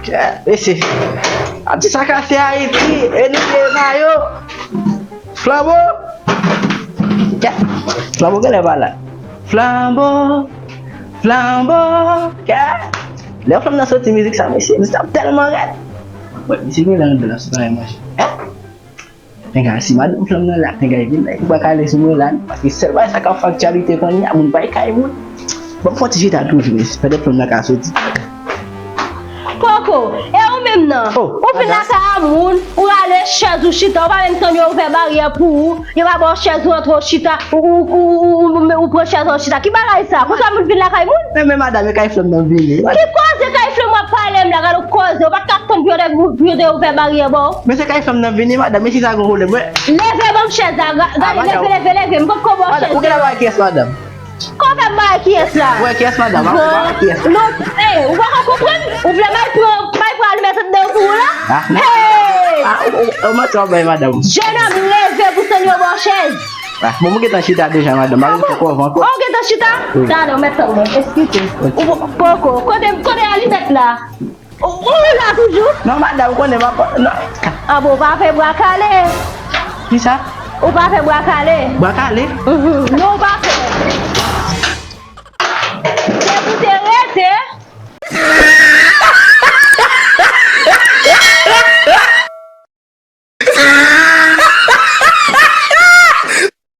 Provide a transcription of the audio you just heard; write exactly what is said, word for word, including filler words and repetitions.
Mesye, ap di sa kase Ayiti, e nou leve yo. Flanbo. Flanbo genlè pa la. Flanbo. Flanbo. Lè flanm nan soti mizik sa, mesye, mizik sa tèlman rèd. Wè, misye genlè anndan la, se pa yon manje. Penga, si madanm flanm nan la, penga, e vin la, e pa kale sou mwen la, paske sèl bagay sa k ap fè aktyalite kounye a, moun pa kay moun. Bon, fò ti chita toujou, mesye, pèdèt flanm nan ka soti. Koko, e ou menm nan? Ou vin lakay a moun, ou rale chèz ou chita, ou pa menm tann yo ouvè baryè pou ou, yo pa ba w chèz ou antre w chita, ou, ou, ou, ou, ou, ou pran chèz ou chita. Ki bagay sa? Konsa moun vin lakay moun? Men, men madanm, e kay flanm nan vini. Ki koze kay flanm w ap pale m la? Gade w koze, ou pa t ka tann pou yo te, pou yo te ouvè baryè ba w? Men se kay flanm nan vini, madanm, men si sa gon pwoblèm, wè. Leve ban m chèz la, gade, leve, leve, leve, m potko ba w chèz. Ou genlè wè kiyès madanm? Kò fè m bay kiyès la? Wè kiyès madanm, a? Ou pa wè kiyès la? Non, eh, ou pa ka konprann? Ou vle bay pran, bay pran alimèt anndan pou ou la? Hey! Ah, ou, ou, ou manti w ap bay madanm. Jennonm, leve pou tann yo ba w chèz. Ah, bon, mwen gentan chita deja, madanm. Mwen gentan kòve ankò. Oh, ou gentan chita? Wi. Talè, ou mèt tann mwen. Eskize. Ok. Ou poko. Kote, kote alimèt la? Ou, ou la toujou? Non, madanm, ou konnen m ap, non. Ah bon, ou pa fè bwa kale? Kisa? Ou pa fè bwa kale? Bwa kale? Mhm. Non, ou pa fè.